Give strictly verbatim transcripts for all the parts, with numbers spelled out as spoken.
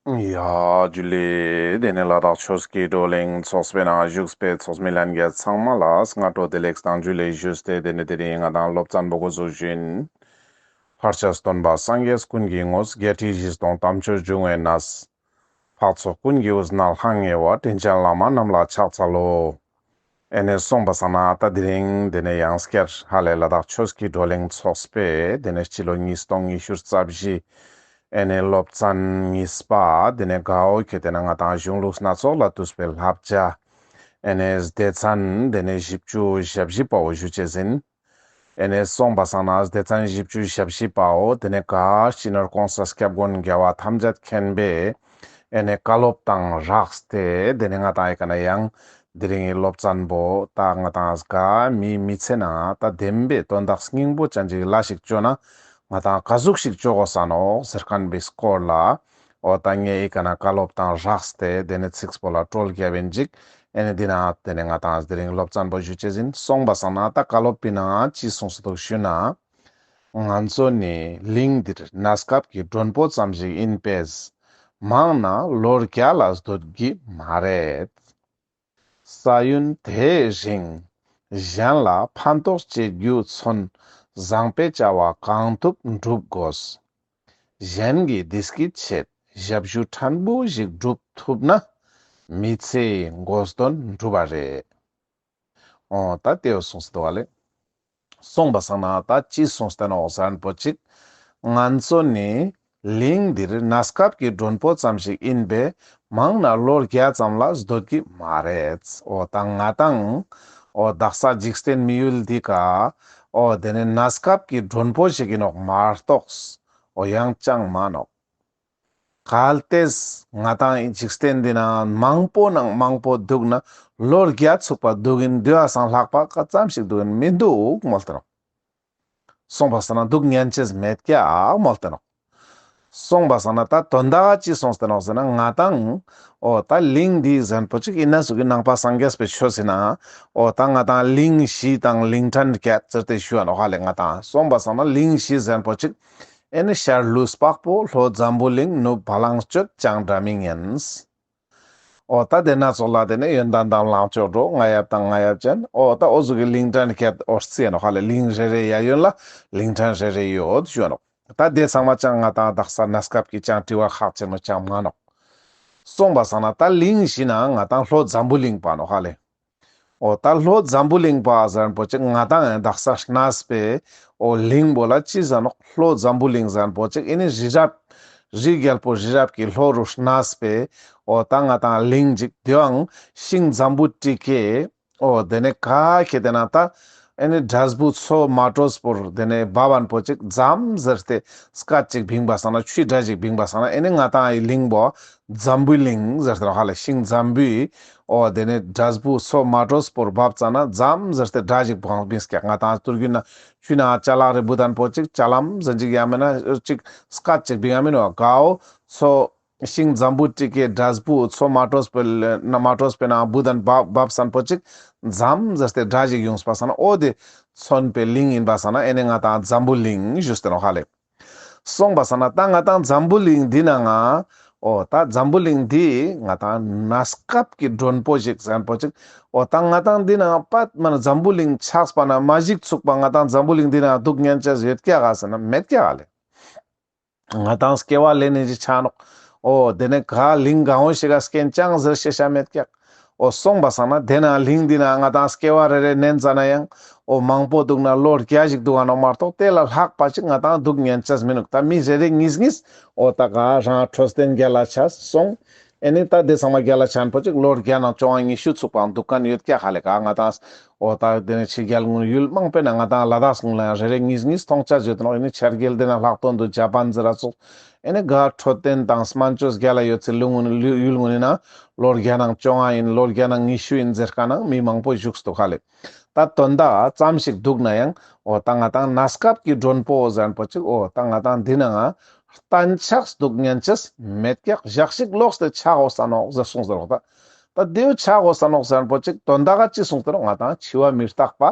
ཡ་ཇུ་ལེ། དེ་ནས་ལ་དྭགས་ཆོས་ཀྱི་བགྲོ་གླེང་ཚོགས་པའི་ནང་བཞུགས་པའི་ཚོགས་མི་ལྷན་རྒྱས་ཚང་མ་ལ་སྔ་དྲོ་བདེ་ལེགས་དང་ཇུ་ལེ་ཞུས་ཏེ། དེ་ནས་དེ་རིང་ང་དང་སློབ་ཚན་པོ་འགོ་འཛུགས་ཞུ་ཡིན། ཕར་ཆེར་སྟོན་པ་སངས་རྒྱས་ཀུན་གྱི་ངོ་བོ། བརྒྱད་ཁྲི་བཞི་སྟོང་དམ་ཆོས་འབྱུང་བའི་གནས། འཕགས་ཚོགས་ཀུན་གྱི་དབུས་ན་ལྷང་ངེ་བ། དྲིན་ཅན་བླ་མ་རྣམས་ལ་ཕྱག་འཚལ་ལོ། ཨེ་ནས་སོང་པ་སང་ན་ད་དེ་རིང་དེ་ནས་ཡང་སྐྱར་ཧ་ལས་ལ་དྭགས་ཆོས་ཀྱི་བགྲོ་གླེང་ཚོགས་པའི་དེ་ནས་སྤྱི་ལོ་ཉིས་སྟོང་ཉི་ཤུ་རྩ་བཞི་ཨེ་ནས་སློབ་ཚན་གཉིས་པ་དེ་ནས་གའོ་ཁེ་དེ་ན་ང་དང་གཞུང་ལུགས་སྣ་ཚོགས་ལས་བཏུས་པའི་བསླབ་བྱ་ཨེ་ནས་སྡེ་ཚན་དེ་ནས་བཞི་བཅུ་ཞེ་བཞི་པའོ་ཞུ་ཅེས་ཡིན། ཨེ་ནས་སོང་པ་སང་ན་སྡེ་ཚན་བཞི་བཅུ་ཞེ་བཞི་པའོ་དེ་ནས་ག་སྤྱི་ནོར་གོང་ས་སྐྱབས་མགོན་རྒྱལ་བ་ཐམས་ཅད་མཁྱེན་པའི་ཨེ་ནས་བཀའ་སློབ་དང་སྦྲགས་ཏེ་དེ་ནས་ང་དང་ཨེ་ཀ་ན་ཡང་དེ་རིང་གི་སློབ་ཚན་པོ་ད་ང་དང་ག་མིའི་མི་ཚེ་ནང་ད་བདེན་པའི་དོན་དག་སྙིང་པོ་ཅན་ཅིག་ལས་ཤིག་བཅོ་ན་ང་དང་ག་ཟུག་ཤིག་བཅོ་དགོས་ས་ནོག་ཟེར་མཁན་པའི་སྐོར་ལ། འོ་ད་ངས་ཨི་ཀ་ན་བཀའ་སློབ་དང་སྦྲགས་ཏེ་དེ་ནས་ཚིག་པོ་ལ་བཀྲོལ་རྒྱབ་ཡིན་ཅིག་ཨེ་ནས་འདི་ན་དེ་ནས་ང་དང་དེ་རིང་སློབ་ཚན་པོ་ཞུ་ཅེས་ཡིན། སོང་པ་སང་ན་ད་བཀའ་སློབ་པའི་ནང་ཅི་གསུངས་སུ་འདུག་ཞུ་ན། ང་ཚོ་ནི་གླིང་འདིར་གནས་སྐབས་ཀྱི་མགྲོན་པོ་ཙམ་ཞིག་ཡིན་པས། མང་ན་ལོ་བརྒྱ་ལ་སྡོད་ཀྱི་མ་རེད། ས་ཡུན་དེའི་རིང་གཞན་ལ་ཕན་ཐོགས་བྱེད་རྒྱུ་ཚོན་བཟང་པོའི་བྱ་བ་གང་ཐུབ་སྒྲུབ་དགོས། གཞན་གྱི་བདེ་སྐྱིད་ཆེད་ཞབས་ཞུ་ཕྲན་བུ་ཞིག་སྒྲུབ་ཐུབ་ན་མི་ཚེའི་དགོས་དོན་འགྲུབ་པ་རེད། འོ་ད་དེའོ་གསུངས་སུ་འདུག་བ་ལེ། སོང་པ་སང་ན་ད་ཅི་གསུངས་ཏེ་ནོག་ཟེར་ན་པོ་ཅིག་ང་ཚོ་ནི་གླིང་འདིར་གནས་སྐབས་ཀྱི་མགྲོན་པོ་ཙམ་ཞིག་ཡིན་པས་མང་ན་ལོ་བརྒྱ་ཙམ་ལ་སྡོད་ཀྱི་མ་རེད། འོ་ད་ང་དང་འོ་དག་ས་འཇིག་རྟེན་མི་ཡུལ་འདི་ཀ་འོ་དེ་ནས་གནས་སྐབས་ཀྱི་མགྲོན་པོ་ཞིག་ཡིན་ནོག་མ་གཏོགས་འོ་ཡང་ཅང་མ་ནོག་གལ་ཏེ་ང་དང་འཇིག་རྟེན་འདི་ན་མང་པོ་ནང་མང་པོ་འདུག་ན་ལོ་བརྒྱ་ཚུག་པ་འདུག་ཡིན། དེའི་སང་ལྷག་པ་ཀ་ཙམ་ཞིག་འདུག་ཡིན་མི་འདུག་མོལ་ཏེ་ནོག་སོང་པ་སང་ན་འདུག་ཉན་ཅེས་མེད་ཀྱག་མོལ་ཏེ་ནོག་སོང་པ་སང་ན་ད་དོན་དག་ཅི་གསུངས་ཏེ་ནོག་ཟེར་ན་ང་དང་འོ་ད་གླིང་འདི་ཟེར་ན་པོ་ཅིག་ཡིན་ན་ཟུག་གི་ནང་པ་སངས་རྒྱས་པའི་ཆོས་ཟེར་ན་འོ་ད་ང་དང་གླིང་བཞི་དང་གླིང་ཕྲན་བརྒྱད་ཟེར་ཏེ་ཞུ་འ་ནོག་ཧ་ལེ། ང་དང་སོང་པ་སང་ན་གླིང་བཞི་ཟེར་ན་པོ་ཅིག་ཨེ་ནི་ཤར་ཀླུ་དཔལ་པོ། ལྷོ་འཛམ་བུ་གླིང་། ནུབ་བ་ལང་སྤྱོད། བྱང་སྒྲ་མི་སྙན། འོ་ད་དེ་ན་ཚོགས་ལ་དེ་ནས་ཡོན་ཏན་དང་ལང་ཕྱོགས་འགྲོ། རྔ་ཡབ་དང་རྔ་ཡབ་ཅན། འོ་ད་འོ་ཟུག་གི་གླིང་ཕྲན་བརྒྱད་འོ་རྩི་ཡ་ནོག་ཧ་ལེ། གླིང་རེ་རེའི་ཡ་ཡོན་ལ་གླིང་ཕྲན་རེ་རེ་ཡོད་ཞུ་ནོག་ད་དེ་ཚང་མ་ཅང་ང་དང་དག་ས་གནས་སྐབས་ཀྱི་ཅང་དྲི་བ་ཁག་ཆེན་མོ་ཅང་མ་ནོག་སོང་པ་སང་ན་ད་གླིང་བཞི་ན་ང་དང་ལྷོ་འཛམ་བུ་གླིང་པ་ནོག་ཧ་ལེ། འོ་ད་ལྷོ་འཛམ་བུ་གླིང་པ་ཟེར་ན་པོ་ཅིག་ང་དང་ཡང་དག་ས་གནས་པའི་འོ་གླིང་པོ་ལ་ཅི་ཟེར་ནོག་ལྷོ་འཛམ་བུ་གླིང་ཟེར་ན་པོ་ཅིག་ཨེ་ནི་རི་རབ་རི་རྒྱལ་པོ་རི་རབ་ཀྱི་ལྷོ་རུ་གནས་པའི་འོ་ད་ང་དང་གླིང་ཅིག་དེའང་ཤིང་འཛམ་བུ་ཏི་ཀའི་འོ་དེ་ནས་ག་ཁེ་དེ་ན་ད་ཨེ་ནི་འབྲས་བུ་ཚོ་མ་སྤྲོས་པོར་དེ་ནས་བབ་བན་པོ་ཅིག་ཛམ་ཟེར་ཏེ་སྐད་ཅིག་བིང་པ་སང་ན་ཆུའི་སྒྲ་ཅིག་བིང་པ་སང་ན་ཨེ་ནི་ང་དང་ཡི་གླིང་པོ་འཛམ་བུའི་གླིང་ཟེར་ཏེ་ནོག་ཧ་ལེ། ཤིང་འཛམ་བུའི་འོ་དེ་ནས་འབྲས་བུ་ཚོ་མ་སྤྲོས་པོར་བབ་ཙ་ན་ཛམ་ཟེར་ཏེ་སྒྲ་ཅིག་བིང་སྐྱག་ང་དང་ཏུར་གུན་ན་ཆུ་ན་ཅ་ལག་རེ་བུད་དན་པོ་ཅིག་ཅ་ལམ་ཟེར་ཅིག་ཡ་མེད་ན་ཅིག་སྐད་ཅིག་བིང་ཡ་མེད་ནོག་གའོ་ཚོ། ཤིང་འཛམ་བུ་ཏི་ཀའི་འབྲས་བུ་ཚོ་མ་སྤྲོས་པའི་ན་མ་སྤྲོས་པའི་ནང་བུད་དན་བབ་བབ་སན་པོ་ཅིག་ཛམ་ཟེར་ཏེ་སྒྲ་ཅིག་ཡོངས་པ་སང་ན་འོ་དེ་མཚོན་པའི་གླིང་ཡིན་པ་སང་ན་ཨེ་ནི་ང་དང་འཛམ་བུ་གླིང་ཞུས་ཏེ་ནོག་ཧ་ལེ། སོང་པ་སང་ན་ད་ང་དང་འཛམ་བུ་གླིང་འདི་ན་ང་འོ་ད་འཛམ་བུ་གླིང་འདི་ང་དང་གནས་སྐབས་ཀྱི་མགྲོན་པོ་ཞིག་ཟེར་ན་པོ་ཅིག་འོ་ད་ང་དང་འདི་ན་ང་པད་མ་ན་འཛམ་བུ་གླིང་ཆགས་པ་ན་མ་ཞིག་ཚུག་པ་ང་དང་འཛམ་བུ་གླིང་འདི་ན་འདུག་ཉན་ཅེས་ཡོད་ཀྱག་ག་ཟེར་ན་མེད་ཀྱག་ག་ལེ། ང་དང་སྐྱེ་བ་ལེན་ནི་ཅི་ཆ་ནོག་འོ་དེ་ནས་ག་གླིང་གང་བོ་ཞིག་ག་སྐྱེན་ཅང་ཟེར་ཤེས་ཤ་མེད་ཀྱག་འོ་སོང་པ་སང་ན་དེ་ན་གླིང་འདི་ན་ང་དང་སྐྱེ་བ་རེ་རེ་ནན་ཙ་ན་ཡང་འོ་མང་པོ་འདུག་ན་ལོ་བརྒྱ་ཞིག་འདུག་ག་ནོག་མ་གཏོགས་དེ་ལ་ལྷག་པ་ཅིག་ང་དང་འདུག་ཉན་ཅེས་མི་ནུག་ད་མི་རེ་རེ་གཉིས་གཉིས་འོ་ད་ག་རང་འཕྲོད་བསྟེན་རྒྱལ་ལ་ཆ་སོང་། ཨེ་ནི་ད་དེ་ཚང་མ་རྒྱལ་ལ་ཆ་ན་པོ་ཅིག་ལོ་བརྒྱ་ནང་བཅོ་ལྔ་ཉི་ཤུ་ཚུག་པའང་འདུག་མཁན་ཡོད་ཀྱག་ཧ་ལེ། ག་ང་དང་འོ་ད་དེ་ནས་ཕྱི་རྒྱལ་ངུན་ཡུལ་མང་པོའི་ནང་ང་དང་ལ་དྭགས་ངུན་ལ་ཡང་རེ་རེ་གཉིས་གཉིས་མཐོང་ཆ་བརྗོད་དེ་ནོག་ཨེ་ནི་ཕྱི་རྒྱལ་དེ་ན་ལྷག་དོན་དུ་ཇ་པན་ཟེར་ར་ཚོགས་ཨེ་ནི་ག་འཕྲོད་བསྟེན་དང་སྨན་བཅོས་རྒྱལ་ལ་ཡོད་ཚེ་ལུ་ངུན་ཡུལ་ངུན་ནི་ན་ལོ་བརྒྱ་ནང་བཅོ་ལྔ་ཡིན་ལོ་བརྒྱ་ནང་ཉི་ཤུ་ཡིན་ཟེར་མཁན་ནང་མི་མང་པོ་བཞུགས་འདུག་ཧ་ལེ། ད་དོན་དག་ཙམ་ཞིག་འདུག་ན་ཡང་འོ་ད་ང་དང་གནས་སྐབས་ཀྱི་མགྲོན་པོ་ཟེར་ན་པོ་ཅིག་འོ་ད་ང་དང་འདི་ན་ང་གཏན་ཆགས་འདུག་ཉན་ཅེས་མེད་ཀྱག་ཞག་ཞིག་ལོག་སྟེ་ཆ་འོ་ས་ནོག་ཟེར་གསུངས་ཟེར་རོག་ད་ ད་དེའུ་ཆ་གོས་ས་ནོག་ཟེར་ན་པོ་ཅིག་དོན་དག་ག་ཅི་གསུངས་ཏེ་ནོག། ང་ཏང་འཆི་བ་མི་རྟག་པ་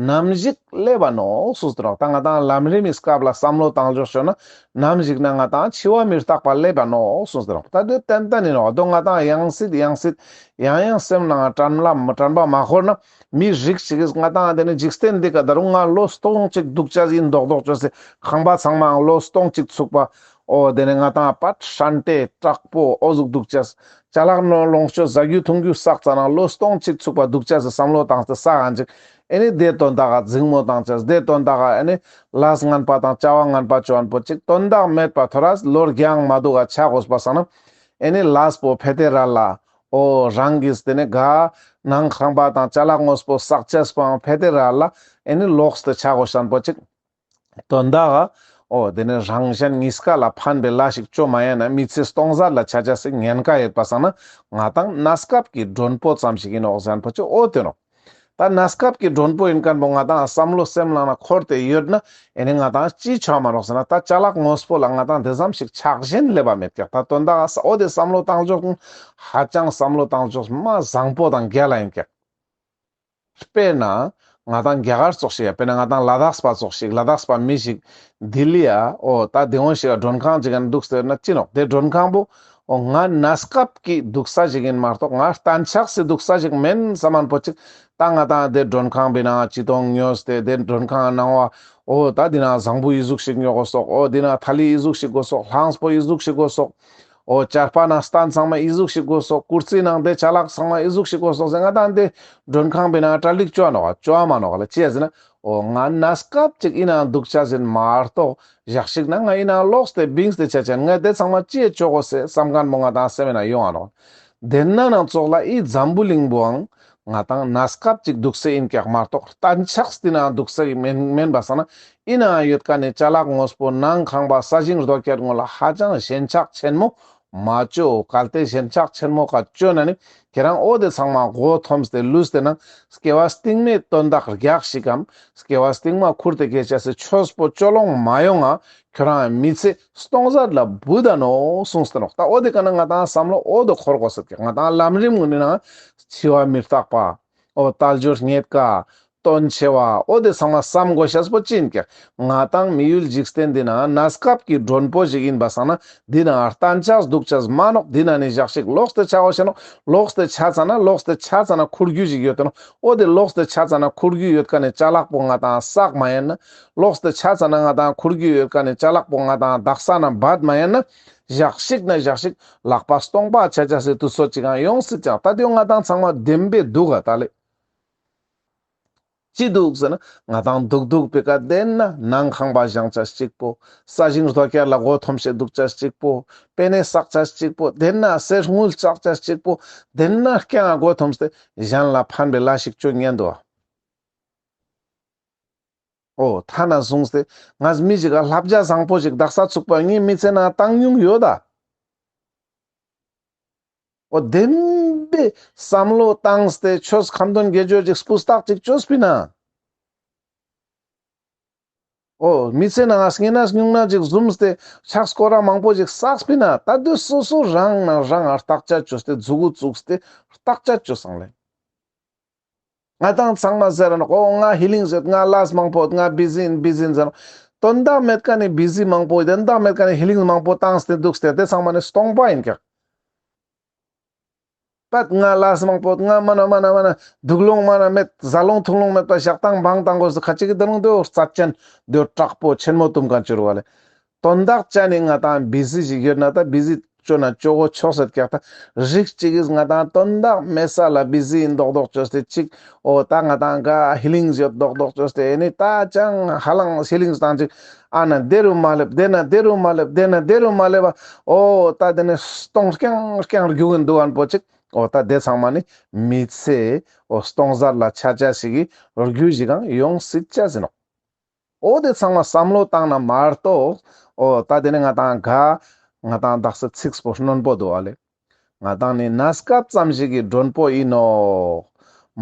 ནམ་ཞིག་སླེབ་བ་ནོག་གསུངས་ཏེ་ནོག། ད་ང་ཏང་ལམ་རིམ་མི་སྐབས་ལ་བསམ་བློ་བཏང་འཇོག་ཅོ་ན་ནམ་ཞིག་ན་ང་ཏང་འཆི་བ་མི་རྟག་པ་སླེབ་བ་ནོག་གསུངས་ཏེ་ནོག། ད་དེ་ཏན་ཏན་ཡིན་ནོག། དོ་ང་ཏང་ཡང་སྲིད་ཡང་སྲིད་ཡང་ཡང་སེམས་ནང་དྲན་ལ་དྲན་པ་མ་འཁོར་ན་མི་རིགས་ཤིག་གིས་ང་ཏང་དེ་ནི་འཇིག་རྟེན་འདི་ཀ་ད་རུང་ང་ལོ་སྟོང་གཅིག་འདུག་ཅེས་ཡིན་མདོག་མདོག་ཅོས་ཏེ་ཁང་པ་ཚང་མའང་ལོ་སྟོང་གཅིག་ཚུགས་པ། འོ་དེ་ནི་ང་ཏང་པད་ཧྲན་ཏེ་དྲག་པོ་འོ་ཟུག་འདུག་ཅེས། ཅ་ལག་ནོ་ལོངས་སྤྱོད་ཟ་རྒྱུ་འཐུང་རྒྱུ་བསགས་ཙ་ན་ལོ་སྟོང་གཅིག་ཚུགས་པ་འདུག་ཅེས་སི་བསམ་བློ་བཏང་སྟེ་བསགས་ཨན་ཅིག། ཨེ་ནི་དེ་དོན་དག་ག་འཛིང་མོ་བཏང་ཅེས། དེ་དོན་དག་ག་ཨེ་ནི་ལས་ངན་པ་དང་བྱ་བ་ངན་པ་ཅོ་ཨན་པོ་ཅིག་དོན་དག་མེད་པ་ཐོ་རས་ལོ་བརྒྱའང་མ་འདུག་ག་ཆ་གོས་པ་སང་ན་ཨེ་ནི་ལས་པོ་ཕེ་ཏེ་ར་ལ། འོ་རང་གིས་དེ་ནི་ག་ནང་ཁང་པ་དང་ཅ་ལག་དངོས་པོ་བསགས་ཅེས་པོའང་ཕེ་ཏེ་ར་ལ། ཨེ་ནི་ལོགས་ཏེ་ཆ་གོས་ཤན་པོ་ཅིག་དོན་དག་ག། འོ་དེ་ནི་རང་གཞན་གཉིས་ཀ་ལ་ཕན་པའི་ལས་ཤིག་ཅོ་མ་ཡན་ན་མི་ཚེ་སྟོང་ཟད་ལ་ཆ་ཅེས་སི་ཉེན་ཁ་ཡོད་པ་སང་ན་ང་ཏང་གནས་སྐབས་ཀྱི་མགྲོན་པོ་ཙམ་ཞིག་ཡིན་ནོག་ཟེར་ན་པོ་ཅིག་འོ་དེ་ནོག། ད་གནས་སྐབས་ཀྱི་མགྲོན་པོ་ཡིན་མཁན་པོ་ང་ཏང་བསམ་བློ་སེམས་ནང་ན་འཁོར་ཏེ་ཡོད་ན་ཨེ་ནི་ང་ཏང་ཅི་ཆ་མ་ནོག་ཟེར་ན་ད་ཅ་ལག་དངོས་པོ་ལ་ང་ཏང་དེ་ཙམ་ཞིག་ཆགས་ཞེན་སླེབས་པ་མེད་ཀྱག། ད་དོན་དག་ག་འོ་དེ་བསམ་བློ་བཏང་འཇོག་ཧ་ཅང་བསམ་བློ་བཏང་འཇོག་མ་བཟང་པོ་དང་རྒྱལ་ལ་ཡིན་ཀྱག། དཔེར་ན་ང་ཏང་རྒྱ་གར་ཙོགས་ཤིག་ཡ་དཔེར་ན་ང་ཏང་ལ་དྭགས་པ་ཙོགས་ཤིག་ལ་དྭགས་པ་མི་ཞིག་ལྡི་ལི་ཡ་འོ་ད་དེ་འོང་ཞིག་ག་མགྲོན་ཁང་ཅིག་ག་འདུག་ཟེར་ན་ཅི་ནོག། དེ་མགྲོན་ཁང་པོ་འོ་ང་གནས་སྐབས་ཀྱི་འདུག་ས་ཞིག་ཡིན་མ་གཏོགས་ང་གཏན་ཆགས་སི་འདུག་ས་ཞིག་མེན་བསམ་མཁན་པོ་ཅིག། ད་ང་ཏང་དེ་མགྲོན་ཁང་པའི་ནང་ཅི་ཏོང་ཉོས་ཏེ་དེ་མགྲོན་ཁང་ནང་བ་འོ་ད་དེ་ན་བཟང་པོ་ཨི་ཟུག་ཞིག་ཉོ་གོས་སོག། འོ་དེ་ན་ཐ་ལི་ཨི་ཟུག་ཞིག་གོས་སོག། ལྷངས་པོ་ཨི་ཟུག་ཞིག་གོས་སོག། འོ་ཇ་པ་ནང་སྟན་ཚང་མ་ཨི་ཟུག་ཞིག་གོས་སོག། ཀུར་སི་ནང་དེ་ཅ་ལག་ཚང་མ་ཨི་ཟུག་ཞིག་གོས་སོག་ཟེར་ང་ཏང་དེ་མགྲོན་ཁང་པའི་ནང་གྲ་སྒྲིག་ཅོ་ནོག་ཅོ་མ་ནོག་ལ་ཅི་ཡ་ཟེར་ན་འོ་ང་གནས་སྐབས་ཅིག་ཨི་ནང་འདུག་ཅེས་ཡིན་མ་གཏོགས་ཞག་ཞིག་ན་ང་ཨི་ནང་ལོགས་ཏེ་བིངས་ཏེ་ཆ་ཅན་ང་དེ་ཚང་མ་ཅི་ཡ་ཅོ་གོས་སེ་བསམ་མཁན་པོ་ང་ཏང་སེམས་ན་ཡོང་ང་ནོག། དེ་ན་ནང་ཙོགས་ལ་ཨི་འཛམ་བུ་གླིང་པོའང་ང་ཏང་གནས་སྐབས་ཅིག་འདུག་སེ་ཡིན་ཀྱག་མ་གཏོགས་གཏན་ཆགས་དེ་ན་འདུག་སེ་མེན་མེན་པ་སང་ན་ཨི་ན་ཡོད་མཁན་ནི་ཅ་ལག་དངོས་པོ་ནང་ཁང་པ་ས་ཞིང་རྡོ་ཁྱེར་ངོ་ལ་ཧ་ཅང་ཞེན་ཆགས་ཆེན་མོ་མ་ཅོ། གལ་ཏེ་ཞེན་ཆགས་ཆེན་མོ་ཁ་ཅོ་ན་ནི་ཁྱེད་རང་འོ་དེ་ཚང་མ་མགོ་འཐོམས་ཏེ་ལུས་ཏེ་ན་སྐྱེ་བ་སྟིང་མའི་དོན་དག་རྒྱག་ཞིག་གམ་སྐྱེ་བ་སྟིང་མ་ཁུར་ཏེ་སྐྱེ་ཅེས་སི་ཆོས་པོ་ཅོ་ལོང་མ་ཡོང་ང་། ཁྱོད་རང་མི་ཚེ་སྟོང་ཟད་ལ་བུད་ད་ནོག་གསུངས་ཏེ་ནོག། ད་འོ་དེ་ཀ་ན་ང་ཏང་བསམ་བློ་འོ་དེ་འཁོར་གོས་ཟེར་ཀྱག། ང་ཏང་ལམ་རིམ་ངོ་ནི་ན་འཆི་བ་མི་རྟག་པ། འོ་དལ་འབྱོར་རྙེད་དཀའ། དོན་ཆེ་བ། འོ་དེ་ཚང་མ་བསམ་དགོས་ཤེས་པོ་ཅི་ཡིན་ཀྱག། ང་ཏང་མི་ཡུལ་འཇིག་རྟེན་འདི་ན་གནས་སྐབས་ཀྱི་མགྲོན་པོ་ཞིག་ཡིན་པ་སང་ན་འདི་ན་གཏན་ཆགས་འདུག་ཅེས་མ་ནོག། འདི་ན་ནི་ཞག་ཞིག་ལོགས་ཏེ་ཆ་གོས་ཤེས་ནོག། ལོགས་ཏེ་ཆ་ཙ་ན་ལོགས་ཏེ་ཆ་ཙ་ན་ཁུར་རྒྱུ་ཞིག་ཡོད་དེ་ནོག། འོ་དེ་ལོགས་ཏེ་ཆ་ཙ་ན་ཁུར་རྒྱུ་ཡོད་མཁན་ནི་ཅ་ལག་པོ་ང་ཏང་བསགས་མ་ཡིན་ན། ལོགས་ཏེ་ཆ་ཙ་ན་ང་ཏང་ཁུར་རྒྱུ་ཡོད་མཁན་ནི་ཅ་ལག་པོ་ང་ཏང་དག་ས་ན་འབད་མ་ཡིན་ན། ཞག་ཞིག་ན་ཞག་ཞིག་ལག་པ་སྟོང་པ་ཆ་ཅེས་སི་དུས་ཚོད་ཅིག་ཡང་ཡོང་སྲིད་ཀྱག། ད་དེ་ང་ཏང་ཚང་མ་བདེན་པའི་འདུག་ག་ད་ལེ། ཅི་འདུག་ཟེར་ན་ང་ཏང་འདུག་འདུག་པའི་ཀ་དེ་ན་ནང་ཁང་པ་བཞེངས་ཅེས་གཅིག་པོ། ས་ཞིང་རྡོ་ཁྱེར་ལ་མགོ་འཐོམས་ཤེས་འདུག་ཅེས་གཅིག་པོ། པེ་ནེ་བསགས་ཅེས་གཅིག་པོ། དེ་ན་གསེར་དངུལ་བསགས་ཅེས་གཅིག་པོ། དེ་ན་རྐྱང་མགོ་འཐོམས་ཏེ་གཞན་ལ་ཕན་པའི་ལས་ཤིག་ཅོ་ཉན་འདུག་ཨ། འོ་ཐ་ན་བཟུང་སྟེ་ང་མི་ཞིག་ག་བསླབ་བྱ་བཟང་པོ་ཞིག་དག་ས་ཚུགས་པ་ངའི་མི་ཚེ་ནང་བཏང་མྱོང་ཡོད་ད། འོ་བདེན་པའི་བསམ་བློ་བཏང་སྟེ་ཆོས་ཁ་འདོན་དགེ་སྦྱོར་ཅིག་སྤུས་དག་ཅིག་ཅོས་པིན་ན། འོ་མི་ཚེ་ནང་སྙིང་ན་སྙུང་ན་ཅིག་བཟུམ་སྟེ་ཕྱག་སྐོར་ར་མང་པོ་ཅིག་བསགས་པིན་ན། ད་དུས་སོ་སོ་རང་ནང་རང་ང་བརྟག་དཔྱད་ཅོས་ཏེ་མཛུ་གུ་བཙུགས་ཏེ་བརྟག་དཔྱད་ཅོས་སང་ལེ། ང་ཏང་ཚང་མ་ཟེར་ནོག། འོ་ང་ཧི་ལིང་ཡོད། ང་ལས་མང་པོ་ཡོད། ང་བི་ཟི་ཡིན་བི་ཟི་ཡིན་ཟེར་ནོག། དོན་དག་མེད་མཁན་ནི་བི་ཟི་མང་པོ་དོན་དག་མེད་མཁན་ནི་ཧི་ལིང་མང་པོ་བཏང་སྟེ་འདུག་སྟེ་དེ་ཚང་མ་ནི་སྟོང་པ་ཡིན་ཀྱག། པད་ང་ལས་མང་པོ་ཡོད། ང་མ་ན་མ་ན་མ་ན་དུག་ལོང་མ་ན་མེད། ཟ་ལོང་འཐུང་ལོང་མེད་པ་ཞག་དང་བང་དང་གོས་སུ་ཁ་ཅིག་གི་དོ་རུང་དེ་བོ་རྩ་ཅན་དེ་བོ་དྲག་པོ་ཆེན་མོ་བཏུམ་མཁན་ཅོ་རུ་བ་ལེ། དོན་དག་ཅན་ནི་ང་ཏང་བི་ཟི་ཞིག་ཡོད་ན་ད་བི་ཟི་ཅོ་ན་ཅོ་གོ་ཆོག་ཟེར་ཀྱག། ད་རིགས་ཅིག་གིས་ང་ཏང་དོན་དག་མེད་ས་ལ་བི་ཟི་ཡིན་མདོག་མདོག་ཅོས་ཏེ་ཅིག། འོ་ད་ང་ཏང་ག་ཧི་ལིང་ཡོད་མདོག་མདོག་ཅོས་ཏེ་ཨེ་ནི་ད་ཅང་ཧ་ལང་ཧི་ལིང་བཏང་ཅིག། ཨ་ན་དེ་རུ་མ་སླེབས། དེ་ན་དེ་རུ་མ་སླེབས། དེ་ན་དེ་རུ་མ་སླེབས། འོ་ད་དེ་ནི་སྟོང་རྐྱང་རྐྱང་རྒྱུག་གིན་འདུག་ཨན་པོ་ཅིག། འོ་ད་དེ་ཚང་མ་ནི་མི་ཚེ་འོ་སྟོང་ཟད་ལ་ཆ་ཅེས་ཤིག་གི་རྒྱུ་ཞིག་ཡང་ཡོང་སྲིད་ཅེས་ཡིན་ནོག། འོ་དེ་ཚང་མ་བསམ་བློ་བཏང་ན་མ་གཏོགས། འོ་ད་དེ་ནི་ང་ཏང་ག་ང་ཏང་དག་ས་ཚིགས་པོ་རྣོན་པོ་འདུག་ཨ་ལེ། ང་ཏང་ནི་གནས་སྐབས་ཙམ་ཞིག་གི་མགྲོན་པོ་ཡིན་ནོག།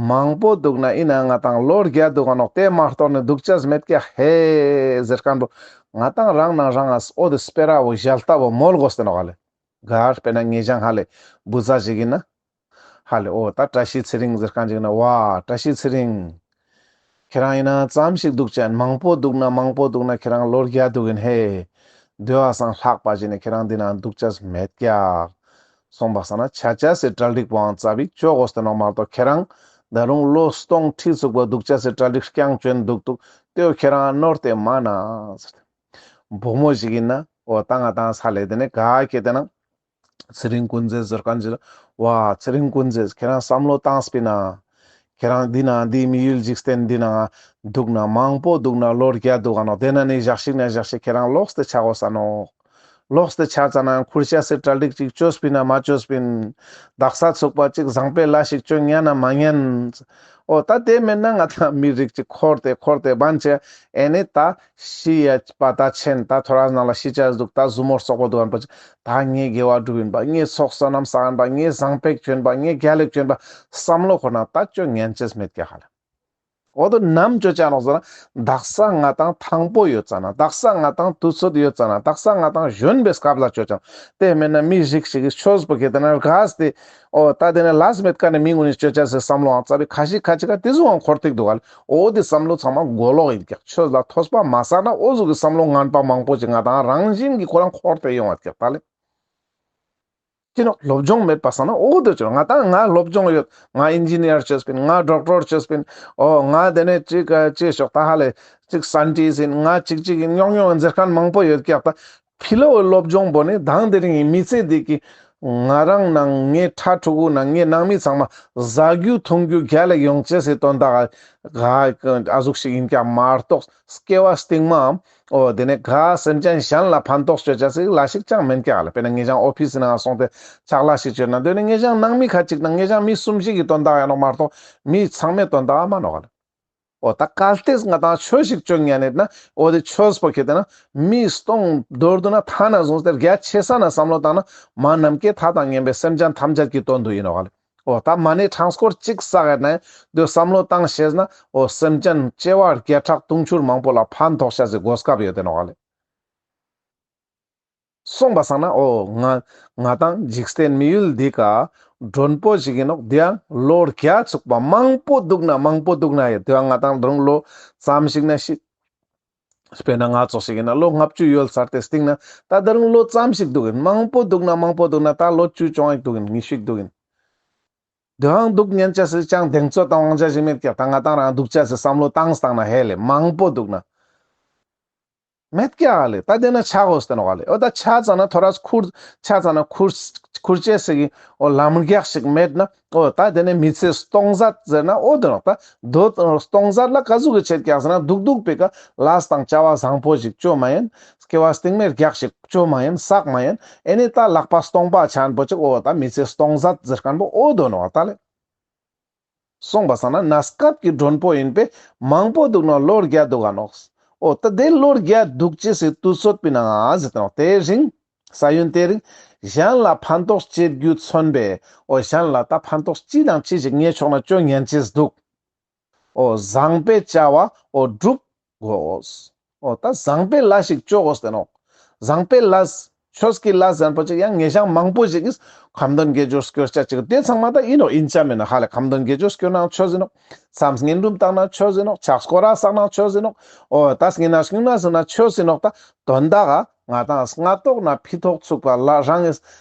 མང་པོ་འདུག་ན་ཡིན་ན་ང་ཏང་ལོ་བརྒྱ་འདུག་ག་ནོག། དེ་མ་གཏོགས་ནི་འདུག་ཅེས་མེད་ཀྱག་ཧེ་ཟེར་མཁན་པོ་ང་ཏང་རང་ནང་རང་ང་འོ་དེ་སྤེ་ར་བོ་ཞལ་ཏ་བོ་མོལ་དགོས་ཏེ་ནོག་ཨ་ལེ། གར་དཔེར་ན་ངེད་ཅག་ཧ་ལེ་བུ་ཚ་ཞིག་ཡིན་ན། ཧ་ལེ། འོ་ད་བཀྲ་ཤིས་ཚེ་རིང་ཟེར་མཁན་ཅིག་ན་བ་བཀྲ་ཤིས་ཚེ་རིང་། ཁྱེད་རང་ཡིན་ན་ཙམ་ཞིག་འདུག་ཅན་མང་པོ་འདུག་ན་མང་པོ་འདུག་ན་ཁྱེད་རང་ལོ་བརྒྱ་འདུག་ཡིན་ཧེ། དེ་བ་སང་ལྷག་པ་ཞིག་ནས་ཁྱེད་རང་འདི་ན་འདུག་ཅས་མེད་ཀྱག་སོང་པ་སང་ན་ཆ་ཅས་སི་གྲ་སྒྲིག་པོའང་རྩ་བའི་ཅོ་དགོས་ཏེ་ནོག་མ་གཏོགས་ཁྱེད་རང་ད་རུང་ལོ་སྟོང་ཁྲི་ཚུག་པ་འདུག་ཅས་སི་གྲ་སྒྲིག་རྐྱང་ཅོན་འདུག་འདུག་དེའོ་ཁྱེད་རང་ནོར་ཏེ་མ་ན་ཟེར་ཏེ། བུ་མོ་ཞིག་ཡིན་ན་འོ་ད་ང་དང་ས་ལེ་དེ་ནས་ག་ཁྱེད་དེ་ན། ཚེ་རིང་ཀུན་མཛེས་ཟེར་མཁན་ཅིག་ལ། བ་ཚེ་རིང་ཀུན་མཛེས་ཁྱེད་རང་བསམ་བློ་བཏང་སྤིན་ན། ཁྱེད་རང་འདི་ན་འདི་མི་ཡུལ་འཇིག་རྟེན་འདི་ན་འདུག་ན་མང་པོ་འདུག་ན་ལོ་བརྒྱ་འདུག་ག་ནོག་དེ་ན་ནི་ཞག་ཞིག་ན་ཞག་ཞིག་ཁྱེད་རང་ལོག་སྟེ་ཆ་དགོས་ས་ནོག་ལོག་སྟེ་ཆ་ཙ་ན་ཁུར་ཤ་སེ་གྲ་སྒྲིག་ཅིག་ཅོས་སྤིན་ན་མ་ཅོས་སྤིན། དག་ས་ཚུག་པ་ཅིག་བཟང་པོའི་ལས་ཤིག་ཅོ་ཉན་ན་མ་ཉན། འོ་ད་དེ་མེད་ན་ང་དང་མི་རིགས་ཅིག་འཁོར་ཏེ་འཁོར་ཏེ་བན་ཆེ་ཨེ་ནི་ད་ཤི་ཡ་པ་ད་ཆེན་ད་ཐོ་རས་ནང་ལ་ཤི་ཆ་འདུག་ད་ཟུ་མོར་སོག་པོ་འདུག་ཨན་པ་ཅིག་ད་ངའི་དགེ་བ་སྒྲུབ་ཡིན་པ་ངའི་ཚོགས་བསོད་ནམས་བསགས་ཡིན་པ་ངའི་བཟང་པོ་བྱོན་པ་ངའི་རྒྱལ་ལེགས་བྱོན་པ་བསམ་བློ་འཁོར་ན་ད་ཅོ་ཉན་ཅེས་མེད་ཀྱག་ཧ་ལ། འོ་དོ་ནམ་ཅོ་ཅ་ནོག་ཟེར་ན་དག་ས་ང་དང་ཐང་པོ་ཡོད་ཙ་ན་དག་ས་ང་དང་དུས་ཚོད་ཡོད་ཙ་ན་དག་ས་ང་དང་གཞོན་པའི་སྐབས་ལ་ཅོ་ཅ་ནོག་དེ་མེད་ན་མི་རིགས་ཤིག་གི་ཆོས་པོ་གི་དེ་ན་རྒས་ཏེ་འོ་ད་དེ་ན་ལས་མེད་ཀ་ནས་མི་ངུ་ནི་ཅོ་ཅ་སེ་བསམ་བློའང་རྩ་བའི་ཁ་ཤིག་ཁ་ཅིག་ག་དེ་ཟུག་འང་འཁོར་ཐིག་འདུག་ག་ལ། འོ་དེ་བསམ་བློ་ཚང་མ་མགོ་ལོག་ཡིན་ཀྱག་ཆོས་ལ་ཐོས་པ་མ་བསགས་ན་འོ་ཟུག་གི་བསམ་བློ་ངན་པ་མང་པོ་ཅིག་ང་དང་རང་བཞིན་གྱི་ཁོ་རང་འཁོར་ཏེ་ཡོང་བ་ཀྱག་ད་ལེ། ཅི་ནོག་སློབ་སྦྱོང་མེད་པ་སང་ན་འོ་དེ་ཅོ་ང་དང་ང་སློབ་སྦྱོང་ཡོད། ང་ཨིན་ཇི་ནི་ཡར་ཅོས་པིན། ང་ཌོག་ཊར་ཅོས་པིན། འོ་ང་དེ་ནས་ཅིག་ཅིག་ཤོག་ད་ཧ་ལེ་ཅིག་སཱན་ཊིས་ཡིན། ང་ཅིག་ཅིག་ཡིན་ཉོག་ཉོག་ཟེར་མཁན་མང་པོ་ཡོད་ཀྱག་ད་ཕི་ལོ་སློབ་སྦྱོང་པོ་ནི་དང་དེ་རིང་མི་ཚེ་འདི་གི་ང་རང་ནང་ངའི་ཕྲུ་གུ་ནང་ངའི་ནང་མི་ཚང་མ་ཟ་རྒྱུ་འཐུང་རྒྱུ་རྒྱལ་ལ་ཡོང་ཅེས་སི་དོན་དག་ག་ཨ་ཟུག་ཞིག་ཡིན་ཀྱག་མ་གཏོགས་སྐྱེ་བ་སྟིང་མའམ། འོ་དེ་ནས་ག་སེམས་ཅན་གཞན་ལ་ཕན་ཐོགས་ཅོ་ཅེས་སི་ལས་ཤིག་ཅང་མེན་ཀྱག་ལ། དཔེར་ན་ངེ་ཅང་ཨོ་ཕིས་ནང་སོང་སྟེ་ཕྱག་ལས་ཤིག་ཅོས་ན་དེ་ནས་ངེ་ཅང་ནང་མི་ཁ་ཅིག་དང་ངེ་ཅང་མི་གསུམ་ཞིག་གི་དོན་དག་ཡང་ནོག་མ་གཏོགས་མི་ཚང་མའི་དོན་དག་མ་ནོག་ལ། འོ་ད་གལ་ཏེ་ང་དང་ཆོས་ཤིག་ཅོ་ཉན་ནེད་ན་འོ་དེ་ཆོས་པོ་ཁེ་ཏེ་ན་མི་སྟོང་མདོར་བསྡུ་ན་ཐ་ན་བཟུང་སྟེ་རྒྱ་ཆེ་ས་ན་བསམ་བློ་བཏང་ན་མ་ནམ་མཁའི་མཐའ་དང་མཉམ་པའི་སེམས་ཅན་ཐམས་ཅད་ཀྱི་དོན་དུ་ཡིན་ནོག་ལ། འོ་ད་མ་ཎི་ཕྲེང་སྐོར་གཅིག་བསགས་ཡོད་ན་དེ་བསམ་བློ་བཏང་ཤེས་ན་འོ་སེམས་ཅན་བྱེ་བ་བརྒྱ་ཕྲག་དུང་ཕྱུར་མང་པོ་ལ་ཕན་ཐོགས་ཤེས་སི་གོ་སྐབས་ཡོད་དེ་ནོག་ལེ། སོང་པ་སང་ན་འོ་ང་ང་དང་འཇིག་རྟེན་མི་ཡུལ་འདི་ཀ་མགྲོན་པོ་ཞིག་ཡིན་ནོག་དེ་ཡང་ལོ་བརྒྱ་ཚུགས་པ་མང་པོ་འདུག་ན་མང་པོ་འདུག་ན་ཡོད་དེ་ཡང་ང་དང་རང་ལོ་ཙམ་ཞིག་ན་ཤི། དཔེར་ན་ང་ཙོགས་ཤིག་ཡིན་ན་ལོ་ལྔ་བཅུ་ཡོལ་ཚར་ཏེ་སྟིང་ན་ད་ད་རུང་ལོ་ཙམ་ཞིག་འདུག་ཡིན། མང་པོ་འདུག་ན་མང་པོ་འདུག་ན་ད་ལོ་བཅུ་བཅོ་ལྔ་ཞིག་འདུག་ཡིན། ཉི་ཤུ་ཞིག་འདུག་ཡིན། དེའང་འདུག་ཉན་ཅེས་སི་ཅང་གདེང་ཚོད་དང་དབང་ཆ་ཞིག་མེད་ཀྱག་ད་ང་དང་རང་འདུག་ཅེས་སི་བསམ་བློ་བཏང་སྟངས་ན་ཧེ་ལེ་མང་པོ་འདུག་ན། མེད་ཀྱག་ལེ། ད་དེ་ན་ཆ་དགོས་ཏེ་ནོག་ལེ། འོ་ད་ཆ་ཙ་ན་ཐོ་རས་ཁུར་ཆ་ཙ་ན་ཁུར་ཁུར་ཅེས་སི་གི་འོ་ལམ་རྒྱགས་ཤིག་མེད་ན་འོ་ད་དེ་ནས་མི་ཚེ་སྟོང་ཟད་ཟེར་ན་འོ་དེ་ནོག་ད་དོ་སྟོང་ཟད་ལ་ག་ཟུག་གི་ཆེད་ཀྱག་ཟེར་ན་འདུག་འདུག་པའི་ཀ་ལས་དང་བྱ་བ་བཟང་པོ་ཞིག་ཅོ་མ་ཡིན། སྐྱེ་བ་སྟིང་མའི་རྒྱགས་ཤིག་ཅོ་མ་ཡིན་བསགས་མ་ཡིན། ཨེ་ནི་ད་ལག་པ་སྟོང་པ་ཆ་ན་པོ་ཅིག་འོ་ད་མི་ཚེ་སྟོང་ཟད་ཟེར་མཁན་པོ་འོ་དོ་ནོག་ད་ལེ། སོང་པ་སང་ན་གནས་སྐབས་ཀྱི་མགྲོན་པོ་ཡིན་པས་མང་པོ་འདུག་ན་ལོ་བརྒྱ་འདུག་ག་ནོག་འོ་ད་དེ་ལོ་བརྒྱ་འདུག་ཅེས་སི་དུས་ཚོད་པི་ནང་ང་ཟེར་ཏེ་ནོག་དེ་རིང་ས་ཡུན་དེ་རིང་གཞན་ལ་ཕན་ཐོགས་བྱེད་རྒྱུ་མཚོན་པས་འོ་གཞན་ལ་ད་ཕན་ཐོགས་ཅི་དང་ཅི་ཞིག་ངའི་ཕྱོགས་ན་ཅོ་ཉན་ཅེས་འདུག་འོ་བཟང་པོའི་བྱ་བ་འོ་སྒྲུབ་དགོས། འོ་ད་བཟང་པོའི་ལས་ཤིག་ཅོ་དགོས་ཏེ་ནོག་བཟང་པོའི་ལས་ཆོས་ཀྱི་ལས་ཟེར་པོ་ཅིག་ཡང་ངེ་ཞང་མང་པོ་ཞིག་གིས་ཁ་འདོན་དགེ་སྦྱོར་སྐྱོར་ཅེས་ཅིག་དེ་ཚང་མ་ད་ཡིན་ནོག་ཡིན་ཆ་མེད་ན་ཧ་ལེ། ཁ་འདོན་དགེ་སྦྱོར་སྐྱོར་ནའང་ཆོས་ཡིན་ནོག་བསམ་བསྙེན་སྒྲུབ་བཏང་ན་ཆོས་ཡིན་ནོག་ཕྱག་སྐོར་ར་བསགས་ན་ཆོས་ཡིན་ནོག་འོ་ད་བསྙེན་གནས་སྨྱུང་གནས་ཟེར་ན་ཆོས་ཡིན་ནོག་ད་དོན་དག་ག་ང་དང་སྔ་ཐོག་ན་ཕི་ཐོག་ཚུགས་པ་ལ་རང་གི་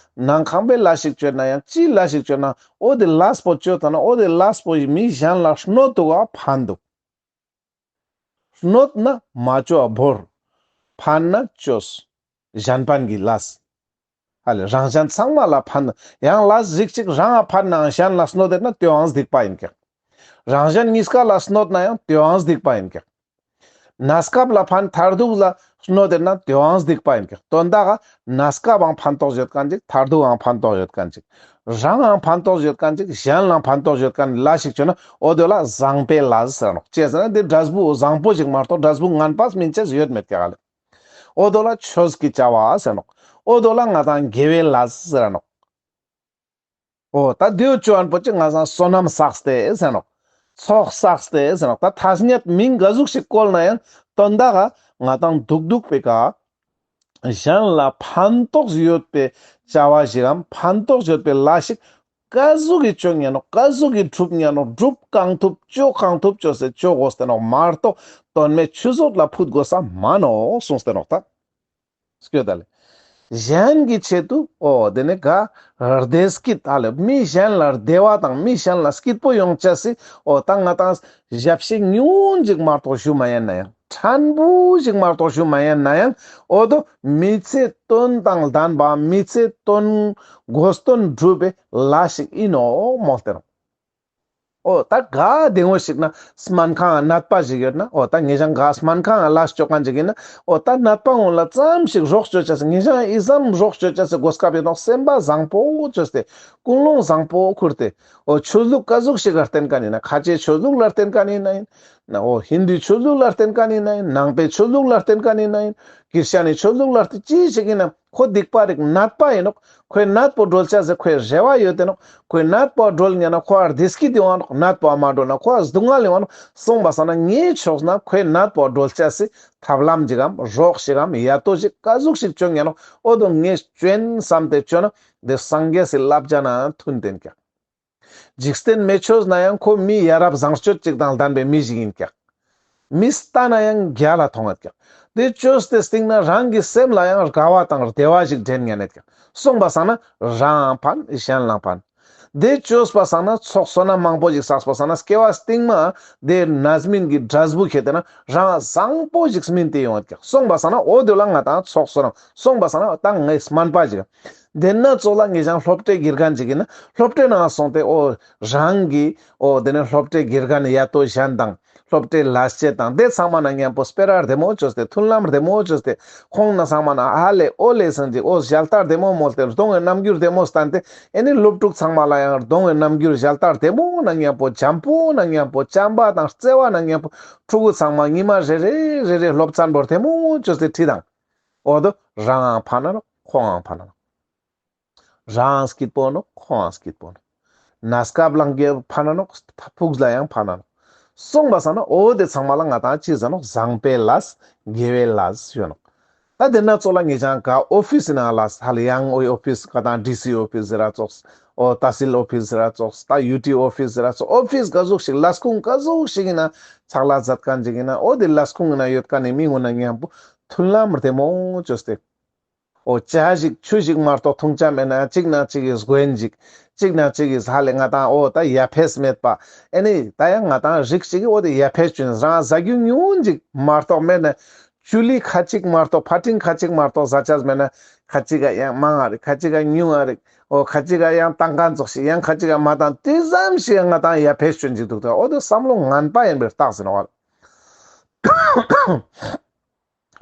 ནང་ཁང་པའི་ལས་ཤིག་ཅོ་ན་ཡང་ཅིའི་ལས་ཤིག་ཅོ་ན་འོ་དེ་ལས་པོ་ཅོ་ད་ན་འོ་དེ་ལས་པོ་མི་གཞན་ལ་གནོད་འདུག་ག་ཕན་འདུག་གནོད་ན་མ་ཅོ་བ་བོར། ཕན་ན་ཅོས། གཞན་ཕན་གྱི་ལས། ཧ་ལེ་རང་གཞན་ཚང་མ་ལ་ཕན། ཡང་ལས་རིགས་གཅིག་རང་ང་ཕན་ནའང་གཞན་ལ་གནོད་དེ་ན་དེའང་སྡིག་པ་ཡིན་ཀྱག་རང་གཞན་གཉིས་ཀ་ལ་གནོད་ན་ཡང་དེའང་སྡིག་པ་ཡིན་ཀྱག་གནས་སྐབས་ལ་ཕན་མཐར་ཐུག་ལ་གནོད་དེ་ན་དེའང་སྡིག་པ་ཡིན་ཀྱག་དོན་དག་ག་གནས་སྐབས་ཡང་ཕན་ཐོགས་ཡོད་མཁན་ཅིག་མཐར་ཐུག་ཡང་ཕན་ཐོགས་ཡོད་མཁན་ཅིག་རང་ཡང་ཕན་ཐོགས་ཡོད་མཁན་ཅིག་གཞན་ལའང་ཕན་ཐོགས་ཡོད་མཁན་ལས་ཤིག་ཅོ་ན་འོ་དེ་ལ་བཟང་པོའི་ལས་ཟེར་ནོག་ཅི་ཟེར་ན་དེ་འབྲས་བུ་བཟང་པོ་ཞིག་མ་གཏོགས་འབྲས་བུ་ངན་པ་སྨིན་ཅེས་ཡོད་མེད་ཀྱག་ལེ། འོ་དེ་ལ་ཆོས་ཀྱི་བྱ་བ་ཟེར་ནོག་འོ་དེ་ལ་ང་དང་དགེ་བའི་ལས་ཟེར་ནོག་འོ་ད་དེའུ་ཅོ་ཨན་པོ་ཅིག་ང་དང་བསོད་ནམས་བསགས་ཏེ་ཟེར་ནོག་ཚོགས་བསགས་ཏེ་ཟེར་ནོག་ད་ཐ་སྙད་མིང་ག་ཟུག་ཞིག་བཀོལ་ན་ཡང་དོན་དག་ག་ང་དང་འདུག་འདུག་པའི་ཀ་གཞན་ལ་ཕན་ཐོགས་ཡོད་པའི་བྱ་བ་ཞིག་གམ་ཕན་ཐོགས་ཡོད་པའི་ལས་ཤིག་ ཀ་ཟུག་གི་ཅོ་ཉན་ནོག། ཀ་ཟུག་གི་སྒྲུབ་ཉན་ནོག། སྒྲུབ་གང་ཐུབ་ཅོ་གང་ཐུབ་ཅོས་ཏེ་ཅོ་དགོས་ཏེ་ནོག་མ་གཏོགས་དོན་མེད་ཆུད་ཟོས་ལ་ཕུད་དགོས་ས་མ་ནོག་གསུངས་ཏེ་ནོག་ད། སྐྱོད་ད་ལེ། གཞན་གྱི་ཆེད་དུ་འོ་དེ་ནི་ག་བདེ་སྐྱིད་ཨ་ལེ། མི་གཞན་ལ་བདེ་བ་དང་མི་གཞན་ལ་སྐྱིད་པོ་ཡོང་ཅེས་སི་འོ་ད་ང་ཏང་ཞབས་ཕྱི་ཉུང་ངུན་ཞིག་མ་གཏོགས་ཞུ་མ་ཉན་ན་ཡང་ཕྲན་བུ་ཞིག་མ་གཏོགས་ཞུ་མ་ཉན་ན་ཡང་འོ་དོ་མི་ཚེ་དོན་དང་ལྡན་པ་མི་ཚེ་དོན་དགོས་དོན་སྒྲུབ་པའི་ལས་ཤིག་ཨིན་ནོག་མོལ་ཏེ་ནོག། འོ་ད་ག་དེ་ངོ་ཞིག་ན་སྨན་ཁང་ནད་པ་ཞིག་ཡོད་ན་འོ་ད་ངེད་ཅག་ག་སྨན་ཁང་ལ་ཅོ་མཁན་ཞིག་ཨིན་ན་འོ་ད་ནད་པ་ངོ་ལ་ཙམ་ཞིག་རོགས་ཅོ་ཅེས་སི་ངེད་ཅག་ཨི་ཙམ་རོགས་ཅོ་ཅེས་སི་གོ་སྐབས་ཡོད་ནོག། སེམས་པ་བཟང་པོ་ཅོས་ཏེ་ཀུན་སློང་བཟང་པོ་ཁུར་ཏེ་འོ་ཆོས་ལུགས་ཀ་ཟུག་ཞིག་ལ་བརྟེན་མཁན་ཨིན་ན་ཁ་ཆེ་ཆོས་ལུགས་ལ་བརྟེན་མཁན་ཨིན་ན་ཨིན་ན་འོ་ཧིན་དུའི་ཆོས་ལུགས་ལ་བརྟེན་མཁན་ཨིན་ན་ཨིན་ནང་པའི་ཆོས་ལུགས་ལ་བརྟེན་མཁན་ཨིན་ན་ཨིན་ཀིར་ཤ་ནི་ཆོས་ལུགས་ལ་བརྟེན་ཅི་ཞིག་ཨིན་ན་ཁོ་སྡིག་པ་རིག་ནད་པ་ཨིན་ནོག། ཁོའི་ནད་པོ་སྒྲོལ་ཅེས་སི་ཁོའི་རེ་བ་ཡོད་དེ་ནོག། ཁོའི་ནད་པོ་སྒྲོལ་ཉན་ན་ཁོ་ཨ་བདེ་སྐྱིད་ཡོང་ང་ནོག། ནད་པོ་མ་སྒྲོལ་ན་ཁོ་ཨ་སྡུག་བསྔལ་ཡོང་ང་ནོག། སོང་པ་སང་ན་ངའི་ཕྱོགས་ན་ཁོའི་ནད་པོ་སྒྲོལ་ཅེས་སི་ཐབས་ལམ་ཞིག་གམ་རོགས་ཤིག་གམ་ཡ་ཏོ་ཞིག་ཀ་ཟུག་ཞིག་ཅོ་ཉན་ནོག། འོ་དོ་ངས་ཅོ་ཨིན་བསམ་སྟེ་ཅོ་ན་དེ་སངས་རྒྱས་སི་བསླབ་བྱ་ན་མཐུན་ཏེ་ཨིན་ཀྱག། འཇིག་རྟེན་མེ་ཆོས་ན་ཡང་ཁོ་མི་ཡ་རབས་བཟང་སྤྱོད་ཅིག་དང་ལྡན་པའི་མི་ཞིག་ཨིན་ཀྱག། མི་ལྟ་ན་ཡང་རྒྱལ་ལ་མཐོང་ངད་ཀྱག། དེ་ཅོས་ཏེ་སྟིང་ན་རང་གི་སེམས་ལ་ཡང་དགའ་བ་དང་བདེ་བ་ཞིག་འདྲེན་ཉན་ནད་ཀྱག། སོང་པ་སང་ན་རང་ཕན་གཞན་ལ་ཕན། དེ་ཅོས་པ་སང་ན་ཚོགས་བསོད་ནམས་མང་པོ་ཞིག་བསགས་པ་སང་ན་སྐྱེ་བ་སྟིང་མ་དེ་རྣམ་སྨིན་གྱི་འབྲས་བུ་ཁྱེར་ཏེ་ན་རང་བཟང་པོ་ཞིག་སྨིན་ཏེ་ཡོང་ངད་ཀྱག། སོང་པ་སང་ན་འོ་དེ་ལ་ང་ཏང་ཚོགས་བསོད་ནམས་སོང་པ་སང་ན་ད་ངའི་སྨན་པ་ཞིག་དེ་ན་ཙོགས་ལ་ངེད་ཅག་སློབ་གྲྭའི་དགེ་རྒན་ཅིག་ཨིན་ན་སློབ་གྲྭའི་ནང་སོང་སྟེ་འོ་རང་གི་འོ་དེ་ནས་སློབ་གྲྭའི་དགེ་རྒན་ཡ་ཏོ་གཞན་དང་སློབ་གྲྭའི་ལས་བྱེད་དང་དེ་ཚང་མ་ན་མཉམ་པོ་སྤེ་ར་བདེ་མོ་ཅོས་ཏེ་མཐུན་ལམ་བདེ་མོ་ཅོས་ཏེ་ཁོང་ན་ཚང་མ་ན་ཧ་ལེ་འོ་ལེ་སང་ཅིག་འོ་ཞལ་ཏ་བདེ་མོ་མོལ་ཏེ་གདོང་གི་རྣམ་འགྱུར་བདེ་མོ་བསྟན་ཏེ་ཨེ་ནི་སློབ་ཕྲུག་ཚང་མ་ལ་ཡང་གདོང་གི་རྣམ་འགྱུར་ཞལ་ཏ་བདེ་མོ་ན་མཉམ་པོ་འཇམ་པོ་ན་མཉམ་པོ་བྱམས་པ་དང་བརྩེ་བ་ན་མཉམ་པོ་ཕྲུ་གུ་ཚང་མ་ཉི་མ་རེ་རེ་རེ་རེ་སློབ་ཚན་པོ་བདེ་མོ་ཅོས་ཏེ་ཁྲིད་དང་། འོ་དོ་རང་ཡང་ཕན་ན་ནོག། ཁོང་ཡང་ཕན་ན་ནོག། རང་སྐྱིད་པོ་ནོག། ཁོང་ཡང་སྐྱིད་པོ་ནོག། གནས་སྐབས་ལ་ཕན་ན་ནོག། ཕུགས་ལ་ཡང་ཕན་ན་ནོག། སོང་པ་སང་ན་འོ་དེ་ཚང་མ་ལ་ང་ཏང་ཅི་ཟེར་ནོག། བཟང་པོའི་ལས་དགེ་བའི་ལས་ཡོད་ནོག། ད་དེ་ན་ཙོགས་ལ་ངེད་ཅག་ག་ཨོ་ཕིས་ནང་ལ་ཧ་ལེ་ཡང་འོ་ཨོ་ཕིས་ང་ཏང་ཌི་སི་ཨོ་ཕིས་ཟེར་ར་ཙོགས་འོ་ཏ་སིལ་ཨོ་ཕིས་ཟེར་ར་ཙོགས་ད་ཡུ་ཊི་ཨོ་ཕིས་ཟེར་ར་ཙོགས་ཨོ་ཕིས་ག་ཟུག་ཞིག་ལས་ཁུངས་ག་ཟུག་ཞིག་ཨིན་ན་ཕྱག་ལས་མཛད་མཁན་ཅིག་ཨིན་ན་འོ་དེ་ལས་ཁུངས་ཨིན་ན་ཡོད་མཁན་ནི་མི་ངོ་ན་མཉམ་པོ་མཐུན་ལམ་བདེ་མོ་ཅོས་ཏེ། འོ་ཇ་ཞིག་ཆུ་ཞིག་མ་གཏོགས་འཐུང་ཅེས་མེད་ན་ཅིག་ན་ཅིག་གི་གོན་ཅིག་ཅིག་ན་ཅིག་གི་ཧ་ལེ་ང་ཏང་འོ་ད་ཡ་ཕེས་མེད་པ། ཨེ་ནི་ད་ཡང་ང་ཏང་རིགས་ཅིག་གི་འོ་དེ་ཡ་ཕེས་ཅུན་རང་ཟ་རྒྱུ་ཉུང་ཅིག་མ་གཏོགས་མེད་ན་ཅུ་ལི་ཁ་ཅིག་མ་གཏོགས་ཕ་ཏིང་ཁ་ཅིག་མ་གཏོགས་ཟ་ཅེས་མེད་ན་ཁ་ཅིག་ག་ཡང་མང་ང་རིག་ཁ་ཅིག་ག་ཉུང་ང་རིག་འོ་ཁ་ཅིག་ག་ཡང་ཏང་ཀ་ཙོགས་ཤིག་ཡང་ཁ་ཅིག་ག་མ་ཏང་དེ་ཙམ་ཞིག་ང་ཏང་ཡ་ཕེས་ཅུན་ཅིག་འདུག་ད་འོ་དེ་བསམ་བློ་ངན་པ་ཡིན་པའི་རྟགས་ཟེར་ནོག་བ།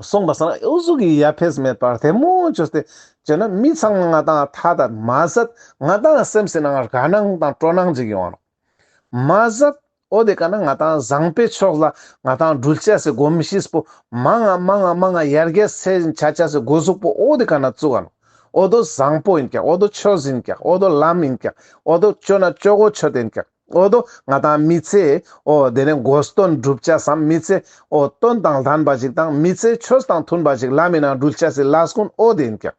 སོང་པ་སང་ན་འུ་ཟུག་གི་ཡ་ཕེས་མེད་པར་བདེ་མོ་ཅོས་ཏེ་བྱས་ན་མི་ཚང་མ་ང་ཏང་ཐད་མ་ཟད་ང་ཏང་སེམས་སི་ནང་དགའ་སྣང་དང་སྤྲོ་སྣང་ཅིག་ཡོང་ང་ནོག། མ་ཟད་འོ་དེ་ཀ་ན་ང་ཏང་བཟང་པོའི་ཕྱོགས་ལ་ང་ཏང་འགྲུལ་ཅེས་སི་གོམས་གཤིས་པོ་མང་ང་མང་ང་མང་ང་ཡར་རྒྱས་སེ་ཆ་ཅེས་སི་གོ་ཟུག་པོ་འོ་དེ་ཀ་ན་བཙུགས་ང་ནོག། འོ་དོ་བཟང་པོ་ཡིན་ཀྱག། འོ་དོ་ཆོས་ཡིན་ཀྱག། འོ་དོ་ལམ་ཡིན་ཀྱག། འོ་དོ་ཅོ་ན་ཅོ་གོ་ཆོད་ཡིན་ཀྱག། འོ་དོ་ང་ཏང་མི་ཚེ་འོ་དེ་ནས་དགོས་དོན་སྒྲུབ་ཅེས་སམ་མི་ཚེ་འོ་དོན་དང་ལྡན་པ་ཞིག་དང་མི་ཚེ་ཆོས་དང་མཐུན་པ་ཞིག་ལམ་མི་ནང་འགྲུལ་ཅེས་སི་ལས་ཀུན་འོ་དེ་ཡིན་ཀྱག།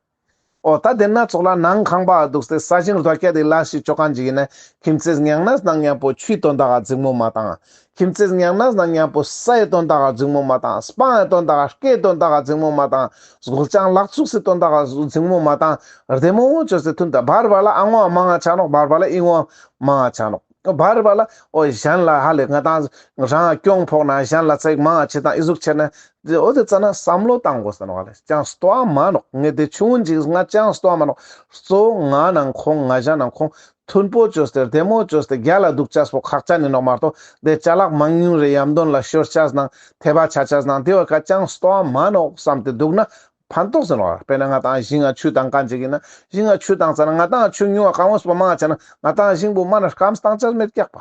འོ་ད་དེ་ན་ཙོགས་ལ་ནང་ཁང་པ་འདུག་སྟེ་ས་ཞིང་རྡོ་སྐྱ་དེ་ལས་ཤིག་ཅོ་མཁན་ཅིག་ཡིན་ན་ཁྱིམ་མཚེས་ཉང་ནས་ནང་མཉམ་པོ་ཆུའི་དོན་དག་ག་འཛིང་མོ་མ་བཏང་། ཁྱིམ་མཚེས་ཉང་ནས་ནང་མཉམ་པོ་སའི་དོན་དག་ག་འཛིང་མོ་མ་བཏང་། སྤང་ངི་དོན་དག་ག་སྐྱེའི་དོན་དག་ག་འཛིང་མོ་མ་བཏང་། སྒོ་ལྕང་ལག་ཚུགས་སི་དོན་དག་ག་འཛིང་མོ་མ་བཏང་། བདེ་མོ་ཅོས་ཏེ་མཐུན་ད་བར་བར་ལ་ཨ་ངོ་མང་ང་ཆ་ནོག། བར་བར་ལ་ཨི་ངོ་མང་ང་ཆ་ནོག། བར་བར་ལ་འོ་གཞན་ལ་ཧ་ལེ་ང་ཏང་རང་གྱོང་ཕོག་ན་གཞན་ལ་ཚིག་མང་ང་ཆེ་དང་ཨི་ཟུག་ཆེ་ན་འོ་དེ་ཙ་ན་བསམ་བློ་བཏང་དགོས་ཟེར་ནོག་ལེ། ཅང་སྟོ་བ་མ་ནོག། ངས་དེ་ཆུང་ངུན་ཅིག་ང་ཅང་སྟོ་བ་མ་ནོག། གཙོ་བོ་ང་ནང་ཁོང་ང་གཞན་ནང་ཁོང་མཐུན་པོ་ཅོས་ཏེ་བདེ་མོ་ཅོས་ཏེ་རྒྱལ་ལ་འདུག་ཅེས་པོ་ཁག་ཅན་ཡིན་ནོག་མ་གཏོགས་དེ་ཅ་ལག་མང་ཉུང་རེ་ཡམ་དོན་ལ་ཤོར་ཅེས་ནང་ཐེ་བ་ཆ་ཅེས་ནང་དེ་བ་ཀ་ཅང་སྟོ་བ་མ་ནོག་བསམ་སྟེ་འདུག་ན་ཕན་ཐོགས་ཟེར་ནོག། དཔེར་ན་ང་ཏང་ཞིང་ང་ཆུ་བཏང་མཁན་ཅིག་ཡིན་ན་ཞིང་ང་ཆུ་བཏང་ཙ་ན་ང་ཏང་ཆུ་ཉུང་བ་གང་བོ་སྤོ་མང་ང་ཆ་ན་ང་ཏང་ཞིང་པོ་མ་ན་སྐམ་བཏང་ཅེས་མེད་ཀྱག་པ།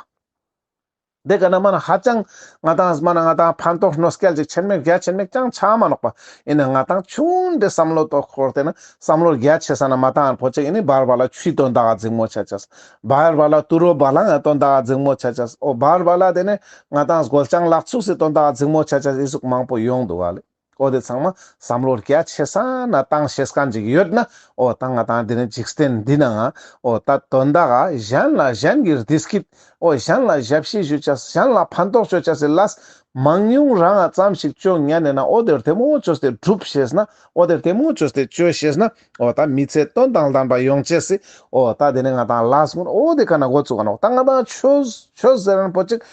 དེ་ཀ་ན་མ་ན་ཧ་ཅང་ང་ཏང་མ་ན་ང་ཏང་ཕན་ཐོགས་གནོད་སྐྱེལ་ཅིག་ཆེན་མེད་རྒྱ་ཆེན་མེད་ཅང་ཆ་མ་ནོག་པ། ཡིན་ན་ང་ཏང་ཆུང་དེ་བསམ་བློ་ཏོག་འཁོར་ཏེ་ན་བསམ་བློ་རྒྱ་ཆེ་ས་ན་མ་ཏང་ཕོ་ཅིག་ཡིན་ནི་བར་བར་ལ་ཆུའི་དོན་དག་ག་འཛིང་མོ་ཆ་ཅེས། བར་བར་ལ་དུད་འགྲོ་བ་ལང་ཡ་དོན་དག་ག་འཛིང་མོ་ཆ་ཅེས། འོ་བར་བར་ལ་དེ་ནས་ང་ཏང་སྒོ་ལྕང་ལག་ཚུགས་སི་དོན་དག་ག་འཛིང་མོ་ཆ་ཅེས་ཨི་ཟུག་མང་པོ་ཡོང་འདུག་ག་ལེ། འོ་དེ་ཚང་མ་བསམ་བློ་རྒྱ་ཆེ་ས་ན་བཏང་ཤེས་མཁན་ཅིག་ཡོད་ན། འོ་ད་ང་ཏང་དེ་ནི་འཇིག་རྟེན་འདི་ནང་ང་འོ་ད་དོན་དག་ག་གཞན་ལ་གཞན་གྱི་བདེ་སྐྱིད། འོ་གཞན་ལ་ཞབས་ཕྱི་ཞུ་ཆ་གཞན་ལ་ཕན་ཐོགས་ཅོ་ཆ་སི་ལས་མང་ཉུང་རང་ང་ཙམ་ཞིག་ཅོ་ཉན་ནས་ན། འོ་དེ་བདེ་མོ་ཅོས་ཏེ་སྒྲུབ་ཤེས་ན། འོ་དེ་བདེ་མོ་ཅོས་ཏེ་ཅོ་ཤེས་ན། འོ་ད་མི་ཚེ་དོན་དང་ལྡན་པ་ཡོང་ཅེས་སི། འོ་ད་དེ་ནི་ང་ཏང་ལས་ཀུན་འོ་དེ་ཀ་ན་འགོ་བཙུགས་ག་ནོག། ད་ང་ཏང་ཆོས་ཆོས་ཟེར་མཁན་པོ་ཅིག་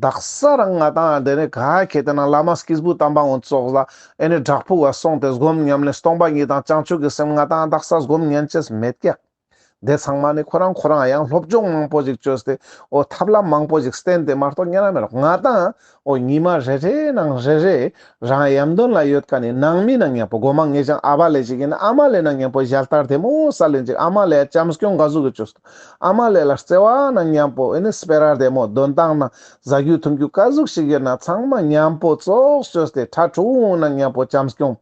དག་ས་རང་ང་ཏང་དེ་ནི་ག་ཁེ་ཏེ་ན་བླ་མ་སྐྱེས་བུ་དམ་པ་ངོ་ཙོགས་ལ་ཨེ་ནི་བྲག་ཕུག་ག་སོང་སྟེ་སྒོམ་ཉམས་ལེན་སྟོང་པ་ཉིད་དང་བྱང་ཆུབ་ཀྱི་སེམས་ང་ཏང་དག་ས་སྒོམ་ཉན་ཅེས་མེད་ཀྱག། དེ་ཚང་མ་ནི་ཁོ་རང་ཁོ་རང་ཡང་སློབ་སྦྱོང་མང་པོ་ཞིག་བཅོས་ཏེ། འོ་ཐབས་ལམ་མང་པོ་ཞིག་བསྟེན་ཏེ་མ་གཏོགས་ཉན་ན་མེད་ནོག། ང་ཏང་འོ་ཉི་མ་རེ་རེ་ནང་རེ་རེ་རང་ཡམ་དོན་ལ་ཡོད་མཁན་ནི་ནང་མི་ནང་མཉམ་པོ། གོ་མ་ངེ་ཅང་ཨ་བ་ལེ་ཞིག་ཡིན་ན་ཨ་མ་ལེ་ནང་མཉམ་པོ་ཞལ་ཏ་བདེ་མོ་ས་ལེན་ཅིག། ཨ་མ་ལེ་བྱམས་སྐྱོང་ག་ཟུག་གི་བཅོས་ཏེ། ཨ་མ་ལེ་ལ་བརྩེ་བ་ནང་མཉམ་པོ་ཨེ་ནི་སྤེ་ར་བདེ་མོ་དོན་ཐང་ན་ཟ་རྒྱུ་འཐུང་རྒྱུ་ག་ཟུག་ཞིག་ཡོད་ན་ཚང་མ་མཉམ་པོ་ཙོགས་བཅོས་ཏེ། ཁྲ་ཁྲོ་ནང་མཉམ་པོ་བྱམས་སྐྱོང་།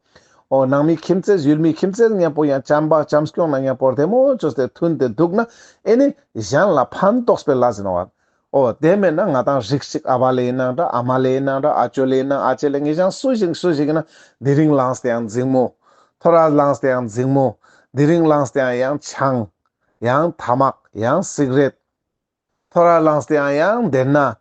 འོ་ནང་མི་ཁྱིམ་མཚེས་ཡུལ་མི་ཁྱིམ་མཚེས་མཉམ་པོ་ཡང་བྱམས་པ་བྱམས་སྐྱོང་ནང་མཉམ་པོ་བདེ་མོ་བཅོས་ཏེ་མཐུན་ཏེ་འདུག་ན། ཨེ་ནི་གཞན་ལ་ཕན་ཐོགས་པའི་ལས་ཡིན་ནོག། འོ་དེ་མེད་ན་ང་ཏང་རིགས་ཤིག་ཨ་བ་ལེ་ཡིན་ནང་འདྲ། ཨ་མ་ལེ་ཡིན་ནང་འདྲ། ཨ་ཅོ་ལེ་ཡིན་ནང་། ཨ་ཅེ་ལེ། ངེ་ཅང་སུ་ཞིག་སུ་ཞིག་ཡིན་ན་དེ་རིང་ལངས་ཏེ་ཡང་འཛིང་མོ། ཐོ་རས་ལངས་ཏེ་ཡང་འཛིང་མོ། དེ་རིང་ལངས་ཏེ་ཡང་ཡང་ཆང་། ཡང་ཐ་མག། ཡང་སིག་རེཊ། ཐོ་རས་ལངས་ཏེ་ཡང་ཡང་བདེན་ན།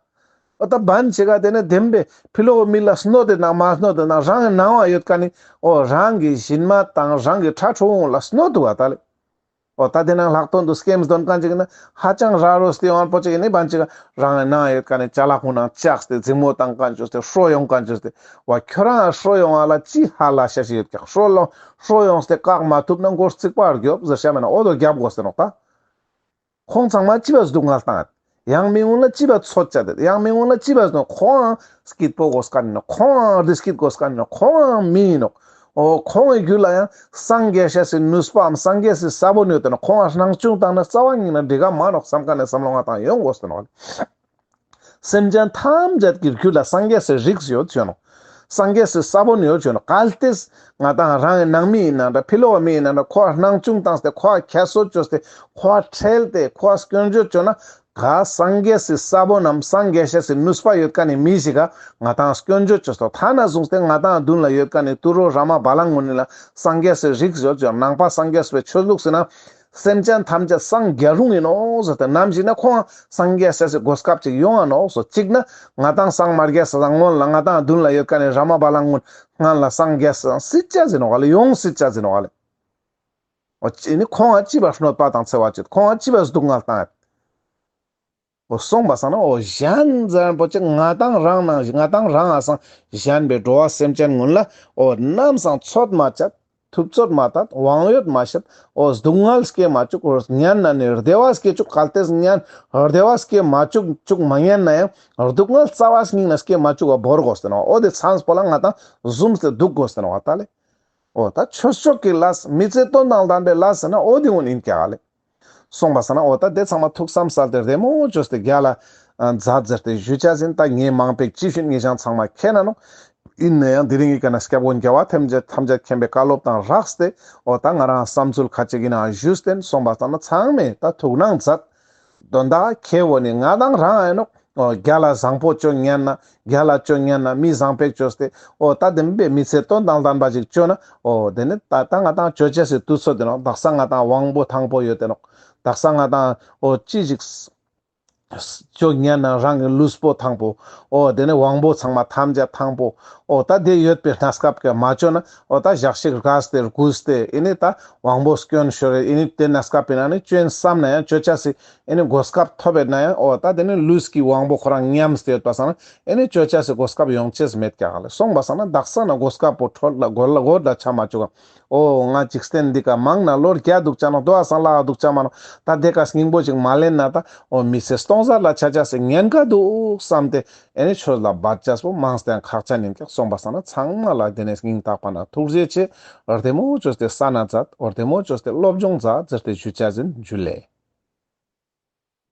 འོ་ད་བན་ཆེ་ག་དེ་ནི་བདེན་པའི་ཕི་ལོག་མི་ལ་གནོད་དེ་ན་མ་གནོད་དེ་ན་རང་གི་ནང་བ་ཡོད་མཁན་ནི་འོ་རང་གི་ཞན་མ་དང་རང་གི་ཁྲ་ཁྲོ་བོ་ལ་གནོད་འདུག་ག་ད་ལེ། འོ་ད་དེ་ནང་ལྷག་དོན་དུ་སྐེམ་དོན་མཁན་ཅིག་ཡིན་ན་ཧ་ཅང་ར་རོས་ཏེ་ཡོང་པོ་ཅིག་ཡིན་ནི་བན་ཆེ་ག་རང་གི་ནང་ཡོད་མཁན་ནི་ཅ་ལག་ཀུན་ནང་བཅག་སྟེ་འཛིང་མོ་བཏང་མཁན་བཅོས་ཏེ་ཧྲོ་ཡོང་མཁན་བཅོས་ཏེ། བ་ཁྱོ་རང་ཧྲོ་ཡོང་བ་ལ་ཅི་ཧ་ལ་ཤ་ཤི་ཡོད་ཀྱག། ཧྲོ་ལོ་ཧྲོ་ཡོངས་ཏེ་བཀག་མ་ཐུབ་ན་མགོ་རྩིག་པ་རྒྱོབ་ཟེར་ཤ་མེད་ན་འོ་དོ་རྒྱབ་དགོས་ཏེ་ནོག་ད། ཁོང་ཚང་མ་ཅི་བ་སྡུག་བསྔལ་བཏང་ཡང་མི་ངོ་ལ་ཅི་བ་ཚོད་བཅད་དེ་ཡང་མི་ངོ་ལ་ཅི་བ་སྡུག་ཁོང་སྐྱིད་པོ་དགོས་མཁན་ནི་ནོག། ཁོང་བདེ་སྐྱིད་དགོས་མཁན་ནི་ནོག། ཁོང་མི་ཡིན་ནོག། འོ་ཁོང་གི་རྒྱུད་ལ་ཡང་སངས་རྒྱས་ཤེས་སི་ནུས་པའམ་སངས་རྒྱས་སི་ས་བོན་ཡོད་དེ་ནོག། ཁོང་སྣང་ཆུང་བཏང་ན་རྩ་བ་ཉིད་ན་འགྲིག་ག་མ་ནོག་བསམ་མཁན་ནི་བསམ་བློ་ང་ཏང་ཡོང་དགོས་ཏེ་ནོག། སེམས་ཅན་ཐམས་ཅད་ཀྱི་རྒྱུད་ལ་སངས་རྒྱས་སི་རིགས་ཡོད་ཅོ་ནོག། སངས་རྒྱས་སི་ས་བོན་ཡོད་ཅོ་ནོག། གལ་ཏེ་ང་ཏང་རང་གི་ནང་མི་ཡིན་ན་འདྲ་ཕི་ལོག་མི་ཡིན་ན་འདྲ་ཁོ་སྣང་ཆུང་བཏང་སྟེ་ཁོ་ཁྱད་གསོད་བཅོས་ཏེ་ཁོ་ཁྲེལ་ཏེ་ཁོ་སྐྱོན་བརྗོད་བཅོས་ན། ག་སངས་རྒྱས་སི་ས་བོན་ནམ་སངས་རྒྱས་ཤེས་སི་ནུས་པ་ཡོད་མཁན་ནི་མི་ཞིག་ག་ང་ཏང་སྐྱོན་བརྗོད་བཅོས་ཏེ་ཐ་ན་བཟུང་སྟེ་ང་ཏང་མདུན་ལ་ཡོད་མཁན་ནི་དུད་འགྲོ་ར་མ་བ་ལང་ངུན་ལ་སངས་རྒྱས་སི་རིགས་ཡོད་ཅོ། ནང་པ་སངས་རྒྱས་པའི་ཆོས་ལུགས་ཟེར་ན། སེམས་ཅན་ཐམས་ཅད་སངས་རྒྱ་རུང་ཡིན་ནོག་ཟེར་ཏེ་ནམ་ཞིག་ན་ཁོང་སངས་རྒྱས་ཟེར་སི་གོ་སྐབས་ཅིག་ཡོང་ང་ནོག་སོ། གཅིག་ན་ང་ཏང་སངས་མ་རྒྱས་ས་སྔོན་ལ་ང་ཏང་མདུན་ལ་ཡོད་མཁན་ནི་ར་མ་བ་ལང་ངུན་སྔན་ལ་སངས་རྒྱས་ས་སྲིད་ཅ་ཟིན་ནོག་ལེ། ཡོང་སྲིད་ཅ་ཟིན་ནོག་ལེ། འོ་ཅི་ནི་ཁོང་ང་ཅི་བ་གནོད་པ་དང་འཚེ་བ་བཅོས། ཁོང་ང་ཅི་བ་སྡུག་བསྔལ་བཏང་ཡོད། འོ་སོང་པ་སང་ན་འོ་གཞན་ཟེར་པོ་ཅིག་ང་ཏང་རང་ནང་ང་ཏང་རང་ང་སང་གཞན་པའི་འགྲོ་བ་སེམས་ཅན་ངུན་ལ་འོ་ནམ་སང་ཚོད་མ་བཅད། ཐུབ་ཚོད་མ་བཏད། དབང་ཡོད་མ་བྱེད། འོ་སྡུག་བསྔལ་སྐྱེ་མ་བཅུག། ཉན་ན་ནི་བདེ་བ་སྐྱེ་བཅུག། གལ་ཏེ་ཉན་བདེ་བ་སྐྱེ་མ་བཅུག་བཅུག་མ་ཉན་ན་ཡང་སྡུག་བསྔལ་རྩ་བ་ཉིད་ན་སྐྱེ་མ་བཅུག་བ་བོར་དགོས་ཏེ་ནོག། འོ་དེ་ཚང་པོ་ལ་ང་ཏང་ཟུམ་སྟེ་འདུག་དགོས་ཏེ་ནོག་ད་ལེ། འོ་ད་ཆོས་ཕྱོགས་ཀྱི་ལས་མི་ཚེ་དོན་དང་ལྡན་པའི་ལས་ཟེར་ན་འོ་དེ་འོ་ཡིན་ཀྱག་ལེ། སོང་པ་སང་ན་འོ་ད་དེ་ཚང་མ་ཐུགས་བསམ་གསལ་ཏེ་བདེ་མོ་བཅོས་ཏེ་རྒྱ་ལ་མཛད་ཟེར་ཏེ་ཞུ་ཆ་ཟིན། ད་ངའི་མང་པོ་ཅི་ཞུ་ངེ་ཅང་ཚང་མ་མཁྱེན་ན་ནོག། ཡིན་ན་ཡང་དེ་རིང་གི་ཀ་ན་སྐྱབས་མགོན་རྒྱལ་བ་ཐམས་ཅད་ཐམས་ཅད་མཁྱེན་པའི་བཀའ་སློབ་དང་སྦྲགས་ཏེ་འོ་ད་ང་རང་བསམ་ཚུལ་ཁ་ཅིག་ཡིན་ན་ཞུས་ཏེ་སོང་པ་སང་ན་ཚང་མས་ད་ཐུགས་སྣང་མཛད། དོན་དག་ཁེ་བོ་ནི་ང་ཏང་རང་ཨིན་ནོག། འོ་རྒྱ་ལ་བཟང་པོ་ཅོ་ཉན་ན་རྒྱ་ལ་ཅོ་ཉན་ན་མི་བཟང་པོ་ཅོས་ཏེ་འོ་ད་དེ་མི་པའི་མི་ཚེ་དོན་དང་ལྡན་པ་ཅིག་ཅོ་ན་འོ་དེ་ནི་ད་ད་ང་ཏང་ཅོ་ཆ་སི་དུས་ཚོད་དེ་ནོག། དག་ས་ང་ཏང་དབང་པོ་ཐང་པོ་ཡོད་དེ་ནོག། དག་ས་ང་ཏང་འོ་ཅི་ཞིག་ཅོ་ཉན་ན་རང་གི་ལུས་པོ་ཐང་པོ། འོ་དེ་ནི་དབང་པོ་ཚང་མ་ཐམས་ཅད་ཐང་པོ། འོ་ད་དེ་ཡོད་པའི་གནས་སྐབས་ཀྱི་མ་ཅོ་ན་འོ་ད་ཞག་ཞིག་རྒས་ཏེ་རྒུད་དེ་ཨེ་ནི་ད་དབང་པོ་སྐྱོན་ཤོར་རེ་ཨེ་ནི་དེ་གནས་སྐབས་པའི་ནང་ནི་ཅོ་ཡིན་བསམ་ན་ཡང་ཅོ་ཆ་སི་ཨེ་ནི་གོ་སྐབས་ཐོབ་པའི་ན་ཡང་འོ་ད་དེ་ནི་ལུས་ཀྱི་དབང་པོ་ཁོ་རང་ཉམས་ཏེ་ཡོད་པ་སང་ན་ཨེ་ནི་ཅོ་ཆ་སི་གོ་སྐབས་ཡོང་ཆེས་མེད་ཀྱག་ལེ། སོང་པ་སང་ན་དག་ས་ན་གོ་སྐབས་པོ་འཕྲོ་ལ་གོ་ལ་གོ་ལ་ཆ་མ་བཅུག་ག། འོ་ང་འཇིག་རྟེན་འདི་ཀ་མང་ན་ལོ་བརྒྱ་འདུག་ཅ་ན་དོ་བ་སང་ལ་འདུག་ཅ་མ་ནོག། ད་དེ་ཀ་སྙིང་པོ་ཅིག་མ་ལེན་ན་ད་འོ་མི་ཚེ་སྟོང་ཟད་ལ་ཆ་ཆ་སི་ཉེན་ཁ་འདུག་བསམ་སྟེ་ཨེ་ནི་ཆོས་ལ་བར་ཆད་པོ་མང་སྟེ་ཁག་ཅན་ཡིན་ཀྱག། སོང་པ་སང་ན་ཚང་མ་ལ་དེ་ནས་སྙིང་ཐག་པ་ན་ཐུགས་རྗེ་ཆེ། འོ་བདེ་མོ་ཅོས་ཏེ་ས་ན་མཛད། འོ་བདེ་མོ་ཅོས་ཏེ་སློབ་སྦྱོང་མཛད་ཟེར་ཏེ་ཞུ་ཆ་ཟིན། འཇུ་ལེ།